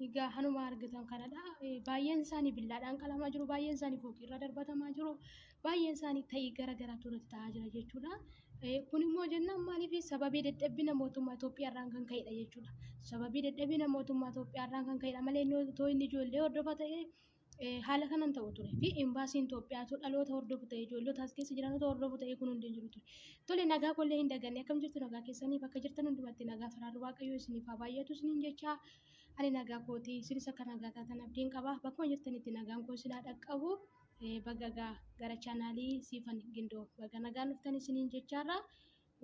Egaa hanuma argitan kanadha. Baay'een isaanii billaadhaan qalamaa jiru. Baay'een isaanii fooqirra darbatamaa jiru. Baay'een isaanii ta'ii gara garaatu irratti ta'aa jira jechuudha. Kun immoo jennaan maaliif sababii dadhabbina mootummaa Itoophiyaa irraan kan ka'edha jechuudha. Sababii dadhabina mootummaa Itoophiyaa irraan kan ka'edha malee otoo inni ijoollee hordofa ta'ee haala kanan ta'u ture. Fi imbaasiin Itoophiyaatu dhaloota hordofu ta'e, ijoollota as keessa jiran otoo hordofu ta'e kun hundi hin jiru ture. Tole, nagaa kollee hin daganne, akkam jirtu? Nagaa keessanii bakka jirtan hundumatti nagaa faraarri Waaqayyoo isiniif haa baay'atu isiniin jechaa, ani nagaa kooti, isinis akka nagaa taatan abdiin qaba. Bakkuma jirtanitti nagaan koo isin haa dhaqqabu. Baga gara chaanaalii Siifan Gindoo baga nagaan dhuftan isiniin jechaarra.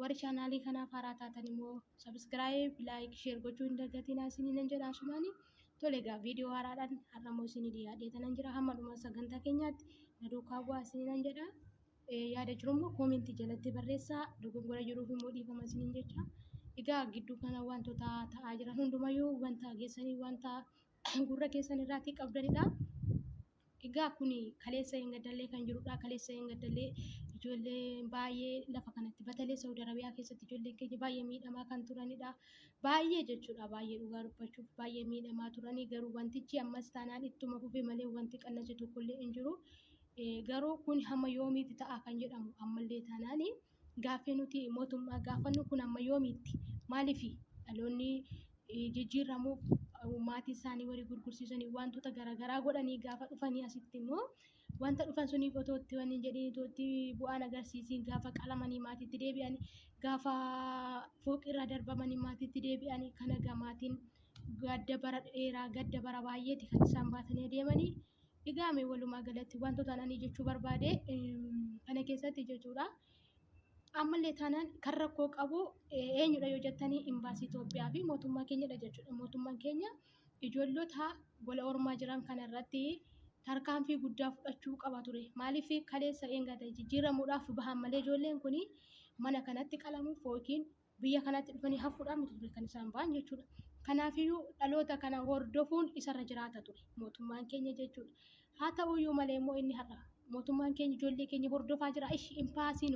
Warri chaanaalii kanaaf haaraa taatan immoo subscribe, like, share gochuu hin dagatinaa isiniin jedha asumaani. Tole egaa, viidiyoo haaraadhaan har'a immoo isinii dhiyaadhee tanan jira. Hamma dhuma sagantaa keenyaatti na duukaa bu'aa isiniin jedha. Yaada jiru immoo koomentii jalatti barreessaa, dogongora jiruuf immoo dhiifama isiniin jecha. Egaa gidduu kana wantoota ta'aa jiran hundumayyuu wanta geessanii wanta gurra keessan irraatii qabdanidha. Egaa kun kaleessa hin gaddallee kan jirudha. Kaleessa hin gaddallee ijoollee baay'ee lafa kanatti batalee Saudi Arabiyaa keessatti ijoolleen keenya baay'ee miidhamaa kan turanidha. Baay'ee jechuudha, baay'ee dhugaa dubbachuuf baay'ee miidhamaa turanii, garuu wantichi ammas taanaan ittuma fufe malee wanti qannase tokkollee hin jiru. Garuu kun hamma yoomiitti ta'a kan jedhamu ammallee taanaani gaaffii nuti mootummaa gaafannu kun hamma yoomiitti? Maaliif dhaloonni jijjiiramuuf maatii isaanii walii gurgursiisanii wantoota garaagaraa godhanii gaafa dhufanii, asitti immoo wanta dhufan suniif otoo itti wanni hin jedhiin, otoo itti bu'aan agarsiisiin gaafa qalamanii maatiitti deebi'anii, gaafa fooqirra darbamanii maatiitti deebi'anii, kana egaa maatiin gadda bara dheeraa, gadda bara baay'eeti kan isaan baatanii adeemanii. Egaa mee walumaa galatti wantoota ani jechuu barbaade kana keessatti jechuudha. Ammallee taanaan kan rakkoo qabu eenyudha yoo jettanii, imbaasii Itoophiyaa fi mootummaa keenyadha jechuudha. Mootummaan keenya ijoollota gola ormaa jiran kana irratti tarkaanfii guddaa fudhachuu qaba ture. Maaliif kaleessa eengata jijjiiramuudhaaf bahan malee ijoolleen kun mana kanatti qalamuuf yookiin biyya kanatti dhufanii hafuudhaan miti ture kan isaan bahan jechuudha. Kanaafiyyuu dhaloota kana hordofuun isarra jiraata ture mootummaan keenya jechuudha. Haa ta'uyyuu malee immoo inni har'a mootummaan keenya ijoollee keenya hordofaa jira. Ishi imbaasiin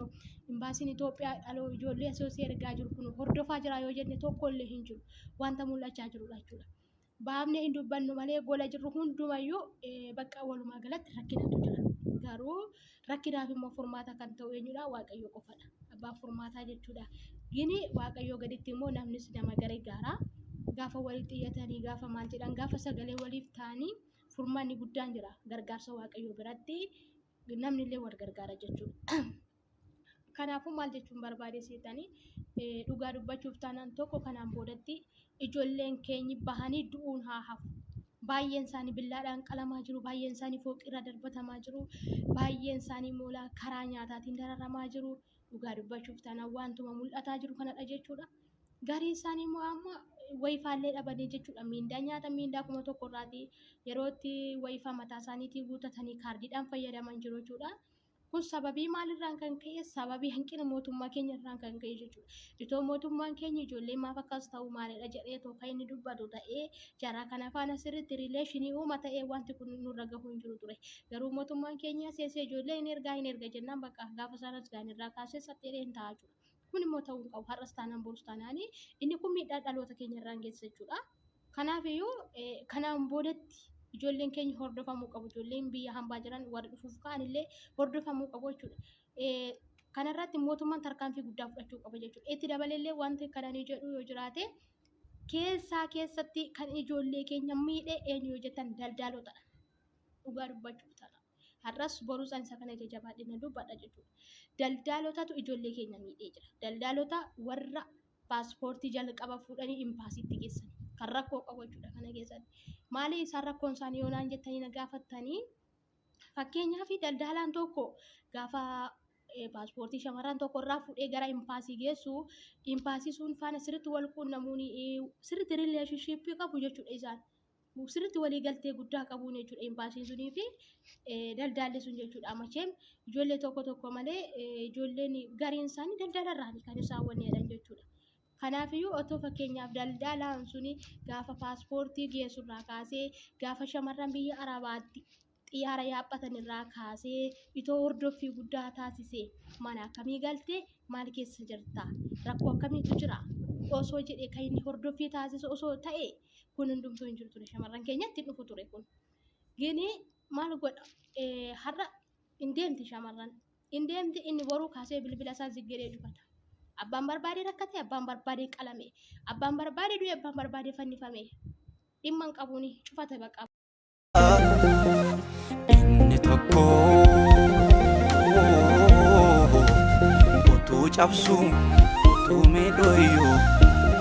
imbaasiin Itoophiyaa dhaloo ijoollee asii ergaa jiru kun hordofaa jira yoo jenne tokko illee hin jiru. Wanta mul'achaa jirudha jechuudha. Baafnee hin dubbannu malee gola jirru hundumayyuu bakka walumaa galatti rakkinatu jira. Garuu rakkinaaf immoo furmaata kan ta'u eenyudha? Waaqayyo qofadha. Abbaan furmaataa jechuudha. Gini Waaqayyoo gaditti immoo namnis nama gargaara. Gaafa walitti iyyatanii, gaafa maal jedhan, gaafa sagalee waliif ta'anii furmaanni guddaan jira. Gargaarsa Waaqayyoo biratti namni illee wal gargaara jechuudha. Kanaafuu maal jechuun barbaade seetanii, dhugaa dubbachuuf taanaan tokko kanaan boodatti ijoolleen keenyi bahanii du'uun haa hafu. Baay'een isaanii billaadhaan qalamaa jiru. Baay'een isaanii fooqirra darbatamaa jiru. Baay'een isaanii moolaa karaa nyaataatiin dararamaa jiru. Dhugaa dubbachuuf taanaan wantuma mul'ataa jiru kanadha jechuudha. Garii isaanii immoo amma wayifaallee dhabanii jechuudha. Miindaa nyaata miindaa 1000 irraatii yeroo itti wayifaa mataa isaaniitii guutatanii kaardiidhaan fayyadaman jiru jechuudha. Kun sababii maalirraan kan ka'e? Sababii hanqina mootummaa keenya irraan kan ka'e jechuudha. Itoo mootummaan keenya ijoollee maaf akkas ta'u maalidha jedhee otoo kan inni dubbatu ta'ee, jaraa kana faana sirriitti rileeshinii uuma ta'ee, wanti kun nurra gahuu hin jiru ture. Garuu mootummaan keenya seesee ijoollee hin ergaa hin erga jennaan bakka gaafa isaan as ga'an irraa kaasee saxxeedhee hin ta'a jechuudha. Kun immoo ta'uu hin qabu. Har'as taanaan borus taanaan inni kun miidhaa dhaloota keenya irraan geessisa jechuudha. Kanaafiyyuu kanaan boodatti ijoolleen keenya hordofamuu qabu. Ijoolleen biyya hambaa jiran warri dhufuuf ka'an illee hordofamuu qabu jechuudha. Kanarratti mootummaan tarkaanfii guddaa fudhachuu qaba jechuudha. Itti dabaleellee wanti kananii jedhu yoo jiraate, keessaa keessatti kan ijoollee keenya miidhe eenyu yoo jettan, daldaalotadha. Dhugaa dubbachuuf taana. Har'as borus ani isa kana ija jabaadhina dubbadha jechuudha. Daldaalotatu ijoollee keenya miidhee jira. Daldaalota warra paaspoortii jalqaba fuudhanii imbaasiitti geessan kan rakkoo qabu jechuudha kana keessatti. Maali isaan rakkoon isaanii yoo naan jettanii na gaafattanii, fakkeenyaaf daldalaan tokko gaafa paaspoortii shamarran tokko irraa fuudhee gara imbaasii geessu, imbaasii sun faana sirriitti wal quunnamuun sirriitti rileeshinshiippii qabu jechuudha isaan. Sirriitti walii galtee guddaa qabuun jechuudha imbaasiin sunii fi daldaalli sun jechuudha. Macheem ijoollee tokko tokko malee ijoolleen gariin isaanii daldala irraani kan isaan wanni jedhan jechuudha. Kanaafiyyuu otoo fakkeenyaaf daldalaan suni gaafa paaspoortii geessurraa kaasee, gaafa shamarran biyya Arabaatti xiyyaara yaabbatan irraa kaasee itoo hordoffii guddaa taasisee, mana akkamii galtee, maal keessa jirta, rakkoo akkamiitu jira osoo jedhee kan inni hordoffii taasisu osoo ta'e, Kun hundumtuu hin jiru ture shamarran keenyatti hin dhufu ture kun. Gini maal godha har'a hin deemti shamarran. Hin deemti inni boruu kaasee bilbila isaa ziggeree cufata. Abbaan barbaade rakkate, abbaan barbaade qalame, abbaan barbaade du'e, abbaan barbaade fannifame. Dhimma hin qabuuni cufata baqa. Inni tokko utuu cabsu utuu miidhuyyuu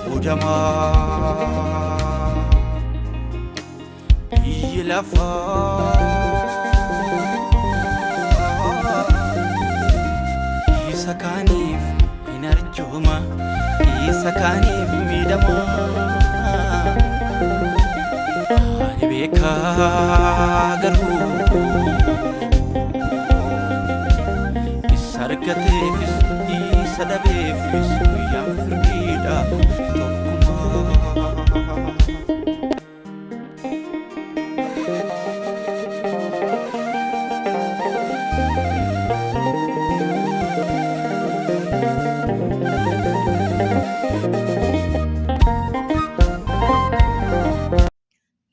hudamaa. Biyyi lafaa isa kaaniif hin arjooma, isa kaaniif miidhama. Ani beekaa garuu isa argateefis isa dhabeefis guyyaan firdiidha tokkuma.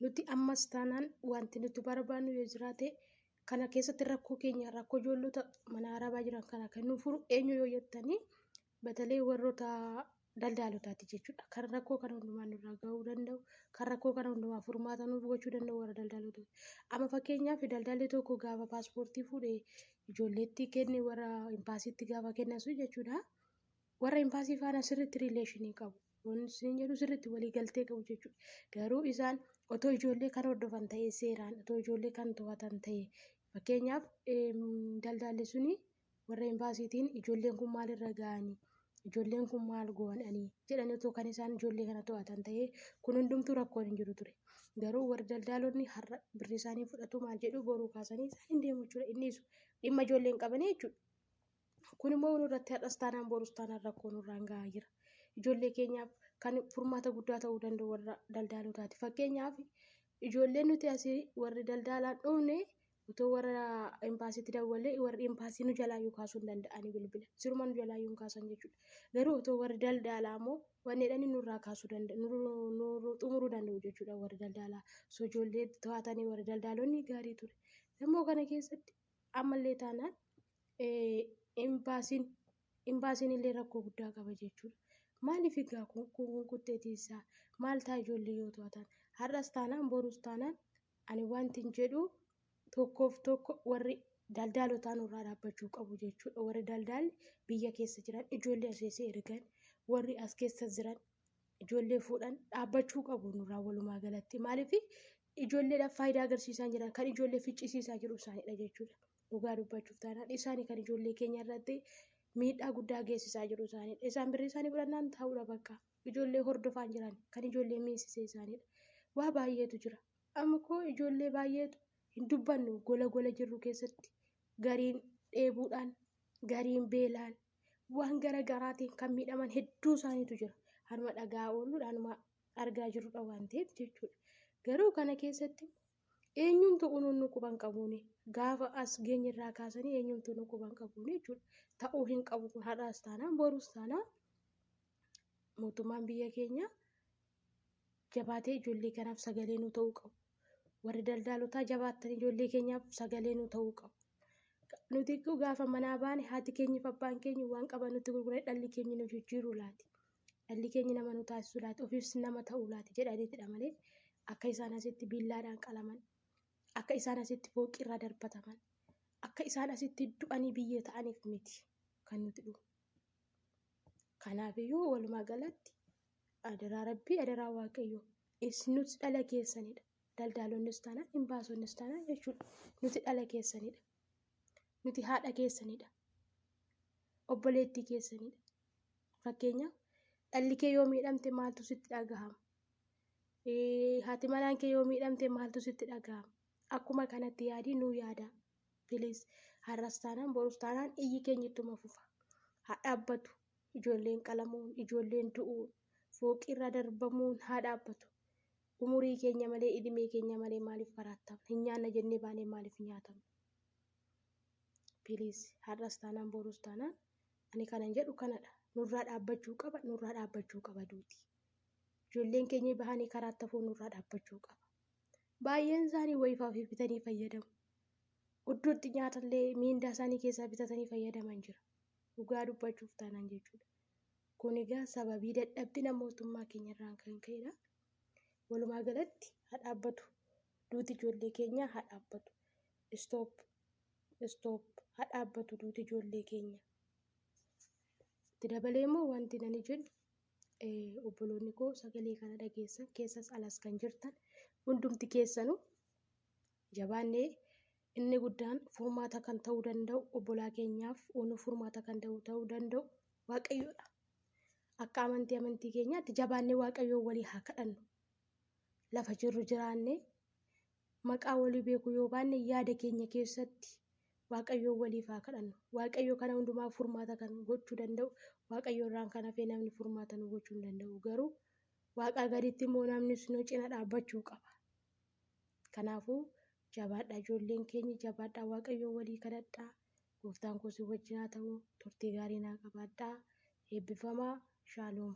Nuti ammas taanaan wanti nuti barbaannu yoo jiraate kana keessatti rakkoo keenya rakkoo ijoollota mana arabaa jiran kana kan nu furu eenyu yoo jettanii batalee warroota daldaalotaati jechuudha. Kan rakkoo kana hundumaa nurraa gahuu danda'u, kan rakkoo kana hundumaa furmaata nuuf gochuu danda'u warra daldaalotaati. Amma fakkeenyaaf daldaalli tokko gaafa paaspoortii fuudhee ijoolleetti kenne warra imbaasiitti gaafa kennan sun jechuudha. Warra imbaasii faana sirriitti riileeshinii qabu. Wanti isin jedhu sirriitti walii galtee qabu jechuudha. Garuu isaan otoo ijoollee kan hordofan ta'ee seeraan otoo ijoollee kan to'atan ta'ee fakkeenyaaf daldaalli suni warra imbaasiitiin ijoolleen kun maalirra ga'anii ijoolleen kun maal go'anii jedhanii otoo kan isaan ijoollee kana to'atan ta'ee kun hundumtuu rakkoon hin jiru ture. Garuu warri daldaalonni har'a birrii isaanii fudhatu maal jedhu boruu kaasanii isaan hin deemu jechuudha. Inni dhimma ijoollee hin qabanii jechuudha. Kun immoo nurratti har'as taanaan borus taanaan rakkoo nurraan gahaa jira. Ijoollee keenyaaf kan furmaata guddaa ta'uu danda'u warra daldaalotaati. Fakkeenyaaf ijoolleen nuti asii warri daldaalaan dhufne otoo warra imbaasiitti dawwallee warri imbaasii nu jalaa iyyuu kaasuu hin danda'ani bilbila. Siruma nu jalaa iyyuu hin kaasan jechuudha. Garuu otoo warri daldaalaa immoo wanni jedhanii nurraa kaasuu danda'u nu xumuruu danda'u jechuudha warri daldaalaa. Osoo ijoollee to'atanii warri daldaalonni gaarii ture. Immoo kana keessatti ammallee taanaan imbaasiin imbaasiin illee rakkoo guddaa qaba jechuudha. Maaliif egaa kun qunqunqutteetii isaa maal ta'a ijoollee yoo to'atan har'as taanaan borus taanaan ani wanti hin jedhu tokkoof tokko warri daldaalotaa nurraa dhaabbachuu qabu jechuudha. Warri daldaalli biyya keessa jiran ijoollee as keessa ergan warri as keessa jiran ijoollee fuudhan dhaabbachuu qabu nurraa walumaa galatti. Maaliif ijoolleedhaaf faayidaa agarsiisaa jiran kan ijoollee ficcisiisaa jiru isaanidha jechuudha. Dhugaa dubbachuuf taanaan isaanii kan ijoollee keenya irratti miidhaa guddaa geessisaa jiru isaanidha. Isaan birrii isaanii fudhannaan taa'uudha bakka. Ijoollee hordofaa jiran kan ijoollee miisisee isaanidha. Waa baay'eetu jira. Amma koo ijoollee baay'eetu hin dubbannu gola gola jirru keessatti gariin dheebuudhaan gariin beelaan waan gara garaatiin kan miidhaman hedduu isaaniitu jira. Hanuma dhagaa ooluudha hanuma argaa jirrudha waan ta'eef jechuudha. Garuu kana keessatti eenyumtu unuun nu quban qabuuni gaafa as geenye irraa kaasanii eenyumtu nu quban qabuuni jechuudha. Ta'uu hin qabu kun har'aas taanaan borus taanaan mootummaan biyya keenyaa jabaatee ijoollee kanaaf sagalee nu ta'uu qabu. Warri daldaalotaa jabaatanii ijoollee keenyaaf sagalee nu ta'uu qabu. Nuti gaafa manaa baane haati keenyi fi abbaan keenya waan qaban nutti gurguranii dhalli keenya nu jijjiiru laati. Dhalli keenya nama nu taasisu laati. Ofiifis nama ta'uu laati jedhaniitidha malee akka isaan asitti billaadhaan qalaman, akka isaan asitti fooqirraa darbataman, akka isaan asitti du'anii biyyee ta'aniif miti kan nuti dhufu. Kanaafiyyuu walumaa galatti adaraa rabbii adaraa waaqayyoo isinus dhala keessanidha. Daldaalonnis taanaan imbaasonnis taanaan jechuudha. Nuti dhala keessanidha. Nuti haadha keessanidha. Obboleettii keessanidha. Fakkeenyaaf dhalli kee yoo miidhamte maaltu sitti dhagahama? Haati manaan kee yoo miidhamte maaltu sitti dhagahama? Akkuma kanatti yaadii nuu yaada. Please har'as taanaan borus taanaan iyyi keenya ittuma fufa. Haa dhaabbatu. Ijoolleen qalamuun, ijoolleen du'uun, fooqirra darbamuun haa dhaabbatu. Umurii keenya malee, idimee keenya malee maaliif baraattamna? Hin nyaanna jennee baanee maaliif nyaatamna? Please har'as taanaan borus taanaan ani kanan jedhu kanadha. Nurraa dhaabbachuu qaba, nurraa dhaabbachuu qaba duuti. Ijoolleen keenya bahanii karaatti hafuun nurraa dhaabbachuu qaba. Baay'een isaanii wayiifaa ofii bitanii fayyadamu. Iddootti nyaatallee miindaa isaanii keessaa bitatanii fayyadaman jira. Dhugaa dubbachuuf taanaan jechuudha. Kun egaa sababii dadhabina mootummaa keenyarraan kan ka'edha. Walumaa galatti haa dhaabbatu. Duuti ijoollee keenyaa haa dhaabbatu. Stop. Stop. Haa dhaabbatu duuti ijoollee keenya. Itti dabalee immoo wanti nani jedhu obboloonni koo sagalee kana dhageessan keessas alas kan jirtan hundumti keessanuu jabaannee inni guddaan furmaata kan ta'uu danda'u obbolaa keenyaaf onu furmaata kan ta'uu danda'u Waaqayyoodha. Akka amantii amantii keenyaatti jabaannee Waaqayyoon walii haa kadhannu. Lafa jirru jiraannee maqaa walii beekuu yoo baanne yaada keenya keessatti Waaqayyoon waliif haa kadhannu. Waaqayyo kana hundumaa furmaata kan gochuu danda'u Waaqayyo irraan kan hafe namni furmaata nu gochuu hin danda'u. Garuu Waaqaa gaditti immoo namnis nu cina dhaabbachuu qaba. Kanaafuu jabaadhaa ijoolleen keenya jabaadhaa Waaqayyoon walii kadhadhaa. Gooftaan koo si wajjin haa ta'u. Turtii gaarii naa qabaadhaa. Eebbifamaa. Shaaloom.